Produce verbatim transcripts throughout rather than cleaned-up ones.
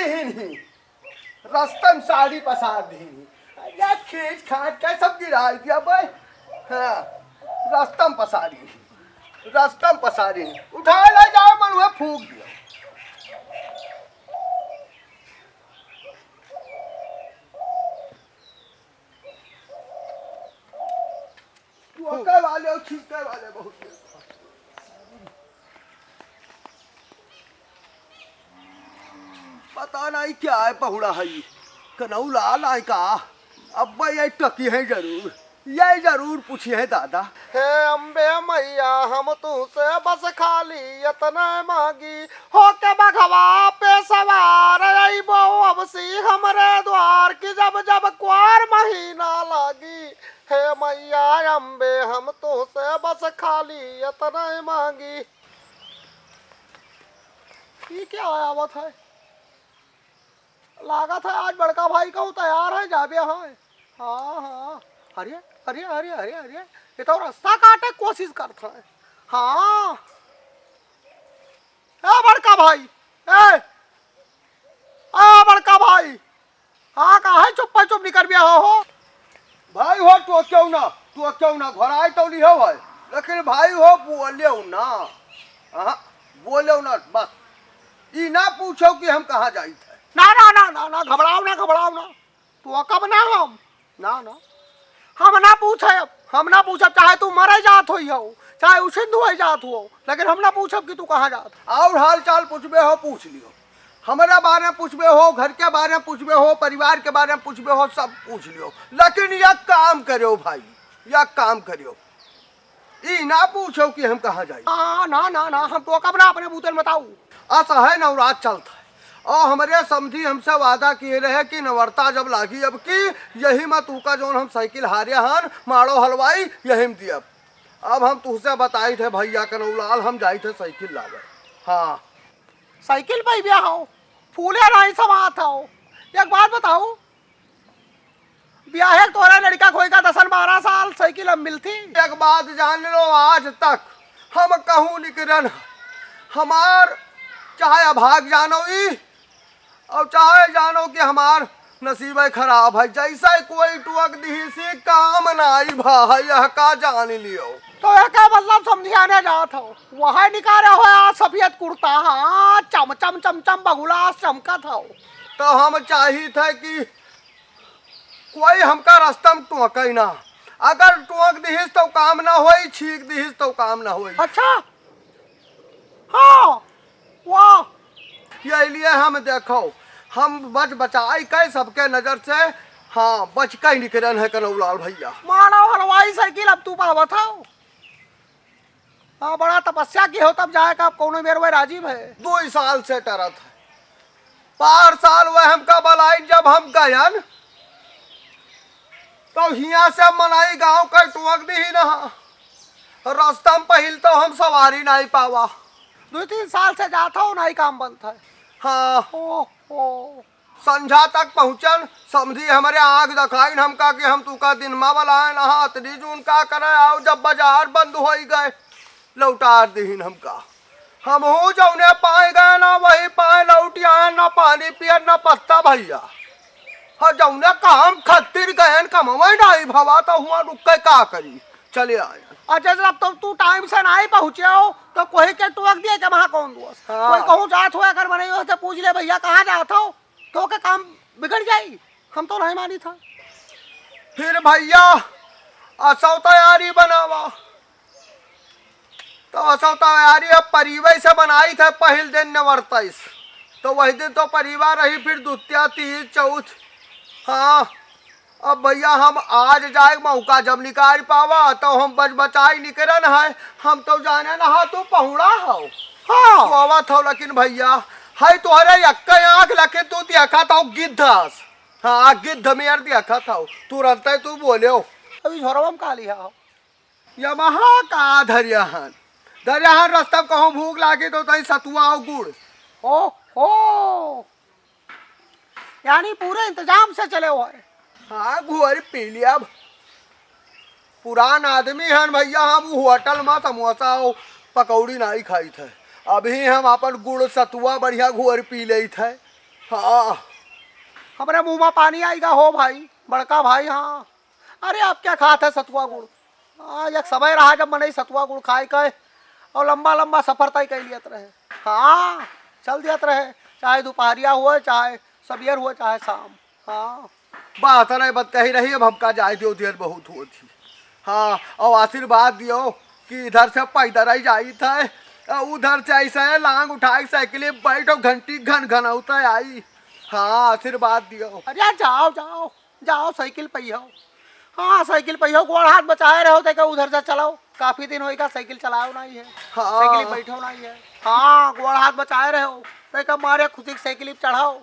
ही नहीं, रस्तम साड़ी पसार दी। या खींच खांच के सब गिराई दिया बे। हाँ, रस्तम पसारी, रस्तम पसारी। उठा ले जाओ, मन हुए फूंक दिया। टोके वाले और छींके वाले बहुत हैं। पता नहीं क्या है पहुड़ा है ये। कनऊ लाल आए का? अब ये टकी है जरूर, ये जरूर पूछी है दादा। हे अम्बे मैया, हम तुहसे बस खाली इतने मांगी, होके बघवा पे सवार अइबो अब सी हमरे द्वार की, जब जब कुआर महीना लागी। हे मैया अम्बे, हम तुहसे बस खाली इतने मांगी। ई क्या आवत है? लागत है आज बड़का भाई कहूँ तैयार है, जाबे है। हाँ, हाँ। अरे, अरे, अरे, अरे, अरे, ये तो रस्ता काटे कोशिश करत है। हाँ। ए बड़का भाई, ए, ए बड़का भाई, हाँ, काहे चुप्पा चुप निकर गया हो, हो? भाई हो, टोक्यो ना, टोक्यो ना, घराई तो लिहो है, लेकिन भाई हो, बोल्यो ना। हाँ, बोल्यो ना, बस। ई ना पूछो कि हम कहाँ जाइत है। ना, ना, ना, ना, ना, घबराओ ना, घबराओ ना। टोकब ना हम। ना, ना। हम ना पूछब, हम ना पूछब, चाहे तू मरे जात होई हो, चाहे उछिंद होई जात हो, लेकिन हम ना पूछब कि तू कहाँ जात हो। और हाल चाल पूछबे हो, पूछ लियो। हमारे बारे में पूछबे हो, घर के बारे में पूछबे हो, परिवार के बारे में पूछबे हो, सब पूछ लियो। लेकिन एक काम करियो भाई, एक काम करियो। ई ना पूछो कि हम कहाँ जाई। आ, ना, ना, ना, हम टोकब ना, अपने बूते में बताऊ। अस है नवरात चलत है। और हमरे समधी हमसे वादा किए रहे कि नवरता जब लागी अब की, यही में तू का जौन हम साइकिल हारे हन, माड़ो हलवाई, यही में दियब। अब हम तुहसे बताइत है भैया कनौलाल, हम जाइत है साइकिल लावे। हाँ। साइकिल पे ब्याह हो, फूले नहीं समात हो। एक बात बताऊ, ब्याहे तोरा लड़का कोई का दसन बारह साल साइकिल अब मिलती। एक बात जान लो, आज तक हम कहूँ निकरन, हमार चाहे अभाग जानो ई, और चाहे जानो कि हमार नसीब है खराब है, जैसे कोई टोक दिही सी काम नाई भा है, यह का जान लियो। तो यह का मतलब समझियाने जात हो, वह निकाले हो आज सफेद कुर्ता, हाँ, चम चम चम चम बगुला चमकत हो। तो हम चाहित है कि कोई हमका रास्ता में टोके ना। अगर टोक दिहिस तो काम ना होई, छींक दिहिस तो काम ना होई। अच्छा, हाँ, वाह। यही लिए हम देखो, हम बच बचाई के सबके नजर से, हाँ, बच के ही निकरन है कनौलाल भैया। मानव हलवाई साइकिल अब तू पावत हो। हाँ, बड़ा तपस्या की हो, तब जाए का आप कौनो मेर वह राजीव है। दो ही साल से टरत है। पार साल वह हमका बलाई, जब हम गयन, तो हियाँ से मनई गाँव का टोक दिही ना। रास्ता में पहिल तो हम सवारी नहीं पावा। दो तीन साल से जात हो, नहीं काम बनत है। हाँ। ओह, ओह। संझा तक पहुँचन, समधी हमरे आँख देखाइन हमका कि हम तुका दिन मा बलायन, हाँ, अतनी जून का करे, आओ जब बाजार बंद होई गए, लौटार दिहिन हमका। हमहू जौने पाए गए ना, वही पाए लौट आए, ना पानी पियन, ना पत्ता भैया। हाँ, जौने काम खत्तिर गयन, कमवे नाई भवा, तो हुआ रुक के का करी, चले आए। अच्छा, जब तो तू टाइम से नाई पहुँचे हो, तो कोई के टोक दिए के वहाँ कौन दोष? हाँ। कोई कहूँ जात हो, अगर मनई से पूछ ले, "भैया, कहाँ जात हो?" तो के काम बिगड़ जाई, हम तो नहीं मानी था। फिर भैया, असौ तैयारी बनावा। तो असौ तैयारी अब परिवे से बनाई थे, पहिल दिन नवरतैस। तो वही दिन तो परिवा रही, फिर दुतिया, तीज, चौथ। हाँ, अब भैया हम आज जाए मौका जब निकाल पावा, तो हम बच बचाई निकरन है। हम तो जाने ना हा तू पहुड़ा हो। हाँ। सोवत हो, लेकिन भैया, है तोहरे यक्के आँख, लेकिन तू देखत हो गिद्धस। हाँ, गिद्ध में यार देखत हो, तुरंते तू बोले हो। अभी झोरवा में का लिहा हो? यमहा का धरिया हन, धरिया हन, रस्ता में कहूँ भूख लागे तो तई सतुआ और गुड़। ओ, ओ। यानी पूरे इंतजाम से चले हो है। हाँ, घोर पी लिया। अब पुरान आदमी हन भैया, हम उ होटल में समोसा और पकौड़ी नाई खाई थे। अभी हम अपन गुड़ सतुआ बढ़िया घोर पी लेई थे। हाँ। हमरे मुँह मा पानी आइगा हो भाई, बड़का भाई। हाँ, अरे अब क्या खात है सतुआ गुड़? हाँ, एक समय रहा जब मनई सतुआ गुड़ खाए के और लंबा लंबा सफर तय कर लियत रहे। हाँ, चल दियत रहे, चाहे दुपहरिया हुए, चाहे सबियर हुए, चाहे शाम। हाँ। बात नहीं बत कही रही, अब हमका जाए दियो, देर बहुत होत ही। हाँ, और आशीर्वाद दियो कि इधर से पैदल ही जाइत है, और उधर से ऐसे लांग उठाए साइकिल बैठो, घंटी घन घन होता आई। हाँ, आशीर्वाद दियो। अरे जाओ, जाओ, जाओ, साइकिल पहियो। हाँ, साइकिल पहियो, गोड़ हाथ बचाए रहो, देखो उधर से चलाओ। काफी दिन होइगा साइकिल चलाओ नहीं है। हाँ। साइकिल बैठो नहीं है। हाँ, गोड़ हाथ बचाए रहो, देखो मारे खुशी की साइकिल चढ़ाओ।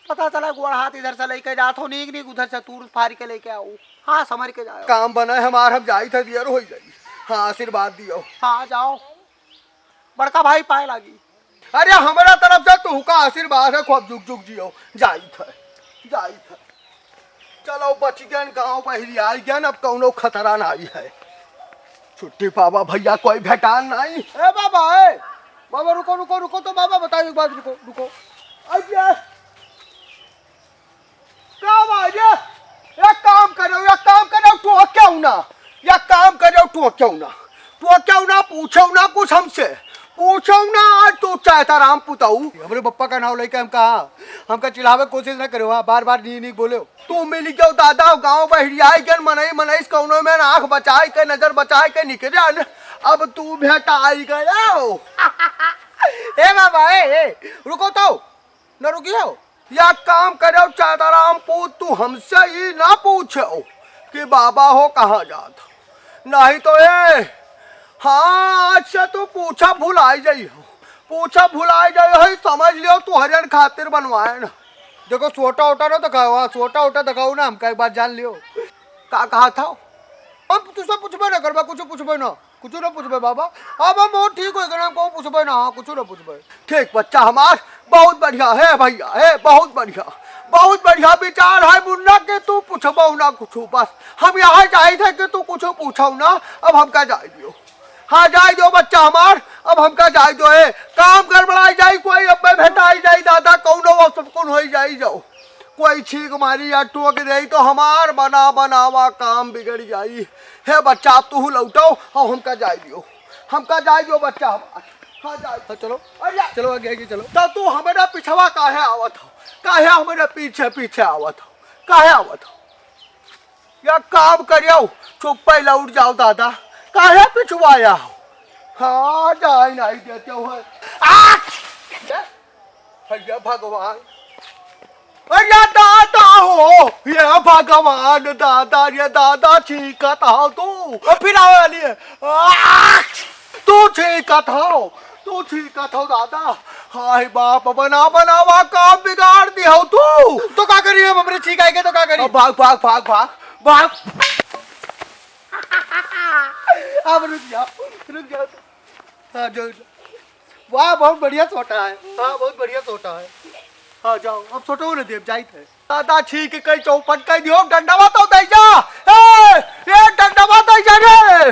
पता चला गोड़ हाथ इधर से लेके जात हो, नीक नीक उधर से तूर फार के लेके आओ। हाँ, समर के जाओ। काम बने हमार, हम जाइत है, दियर हो जाई। हाँ, आशीर्वाद दियो। हाँ, जाओ। बड़का भाई पाए लागी। अरे, हमरा तरफ से तुहका आशीर्वाद है, खूब जुग जुग जियो। जाइत है, जाइत है। चलो, बच गयन, गाँव बहिरी आई गयन, अब कौनो खतरा नाई है। छुट्टी पावा भैया, कोई भेटान नाई। ए बाबा, ए बाबा, रुको, रुको, रुको तो बाबा, बताओ एक बात, रुको, रुको। अरे, का बा ये? एक काम करो, एक काम करो, तू क्यों ना, एक काम करो, तू क्यों ना, तू क्यों ना पूछो ना कुछ हमसे, पूछो ना। आज तू चाहता राम पुताऊ। हमरे पप्पा का नाम लेके हम कहा, हमका चिढ़ावे कोशिश ना करो, हाँ, बार बार नी नी बोले। तू मिल गयो दादा, गाँव बहिरियाई गन, मनई मनई से कौनो में आँख बचाए के, नजर बचाए के निकरे न। अब तू भेटाई गयो। ए बाबा, ए, ए, रुको तो, न रुकियो। या काम करो चादाराम पूत, तू हमसे ही ना पूछो कि बाबा हो कहाँ जात हो। नहीं तो ए, हाँ, आज से तू पूछा भुलाई जाई हो, पूछा भुलाई जाई हो, समझ लियो तू हरियन खातिर बनवाए ना। देखो, सोटा ओटा ना दिखाओ, हाँ, सोटा ओटा दिखाओ ना, हमका एक बात जान लियो। का कहा था? अब तुझसे पूछबे ना करबा, कुछ पूछबे ना, कुछ ना पूछबे बाबा। अब हम बहुत ठीक हो गए, हम कहूँ पूछबे ना, हाँ, कुछ ना पूछबे। ठीक बच्चा हमार, बहुत बढ़िया है भैया, है बहुत बढ़िया, बहुत बढ़िया विचार है मुन्ना के, तू पूछबो ना कुछ, बस हम यहाँ चाहिए थे कि तू कुछ पूछो ना। अब हमका जाए दियो, हाँ जाए दियो बच्चा हमार, अब हमका जाए दियो। है काम गड़बड़ाई जाई, कोई अब्बे भेटाई जाई दादा, कौनो वो सब कौन हो जाई जाओ। कोई छींक मारी या टोक दे तो हमार बना बनावा काम बिगड़ जाई। हे बच्चा, अब तू लौटो और हमका जाए दियो, हमका जाए दियो बच्चा हमार। हाँ, जाए। हाँ, चलो। अरे, चलो आगे, आगे चलो। तो तू हमारे पिछवा काहे आवत हो? काहे हमारे पीछे पीछे आवत हो? काहे आवत हो? या काम करियो, चुप्पे लौट जाओ दादा। काहे पिछवाया हो? हाँ, जाए नहीं देते हो। आ! हे भगवान, अरे दादा हो, हे भगवान, दादा, रे दादा, छींकत हो तू। ओ, फिर आवे वाली है। आ! तू छींकत हो, तू छींकत हो दादा। हाय बाप, बना बनावा काम बिगाड़ दी हो तू। तो का करी, हम हमरे छींक आएंगे तो का करी? अब भाग, भाग, भाग, भाग, भाग। अब रुक जाओ, रुक जाओ। हाँ, जाओ, जाओ। वाह, बहुत बढ़िया सोटा है। हाँ, बहुत बढ़िया सोटा है। हाँ, जाओ, अब सोटो ने देव जाइत है। दादा छींक के चौपट कर दियो, डंडवा तो दे जा। ए, ए, डंडवा दे जा रे।